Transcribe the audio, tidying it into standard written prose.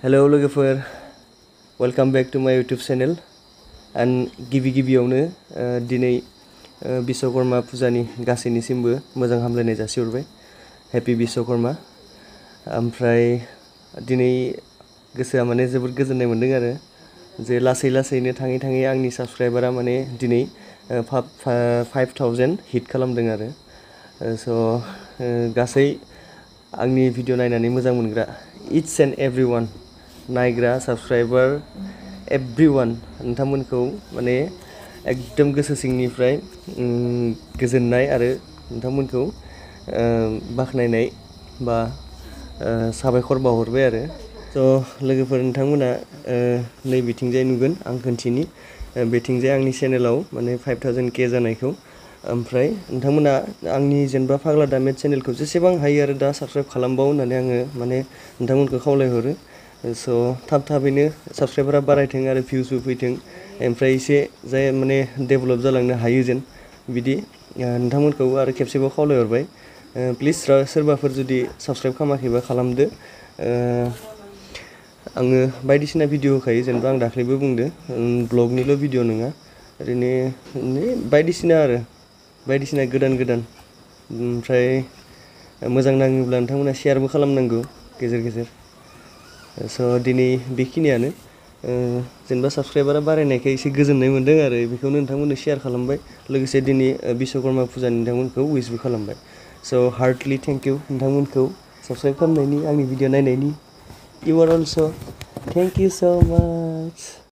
Hello लोगोफोर welcome back to my YouTube channel and गिबियावनो दिनै विश्वकर्मा पुजानि गासैनिसिमबो मोजां हामलायनाय जासिहरबाय हैप्पी विश्वकर्मा ओमफ्राय दिनै गोसोआ माने जोबोद गोजोननाय मोनदों आरो जे लासैनो थाङै आंनि साबस्क्राइबारा माने दिनै 5000 हिट खालामदों आरो स' गासै आंनि भिडिअ नायनानै मोजां मोनग्रा each and everyone नायग्रा साबस्क्राइबार एभ्रिवान नोंथांमोनखौ माने एकदम गोसो सिंनिफ्राय गोजोननाय आरो नोंथांमोनखौ बाख्नायनाय बा साबायखर बावहरबाय आरो स' लोगोफोर नोंथांमोना नै बिथिंजाय नुगोन आं खोन्थिनि बेथिंजाय आंनि चेनेलाव माने 5000K जानायखौ ओमफ्राय नोंथांमोना आंनि जेनेबा फाग्ला दामेट चेनेलखौ जेसेबां हायो आरो दा साबस्क्राइब खालामबाव होननानै आङो माने नोंथांमोनखौ खावलायहरो स' थाबैनो साबस्क्राइबारा बारायथों आरो भिउसबो फैथों ओमफ्राय एसे जाय माने डेभेलप जालांनो हायो जेन बिदि नोंथांमोनखौ आरो खेबसेबाव खावलायहरबाय प्लिज सोरबाफोर जुदि साबस्क्राइब खालामाखैबा खालामदो आङो बायदिसिना भिडिअ होखायो जेनेबा आं दाख्लैबो बुंदो ब्लगनिल' भिडिअ नङा ओरैनो बायदिसिना गोदान ओमफ्राय मोजां नाङोब्ला नोंथांमोना शेयारबो खालामनांगौ गेजेर स' दिनै बेखिनियानो जेनेबा साबस्क्राइबारा बारायनायखाय एसे गोजोननाय मोनदों आरो बेखौनो नोंथांमोननो शेयार खालामबाय लोगोसे दिनै विश्वकर्मा पुजानि नोंथांमोनखौ उइसबो खालामबाय स' हार्टलि थेंक इउ नोंथांमोनखौ साबस्क्राइब खालामनायनि आंनि भिडिअ नायनायनि इउ आर अल्स' थेंक इउ स' माच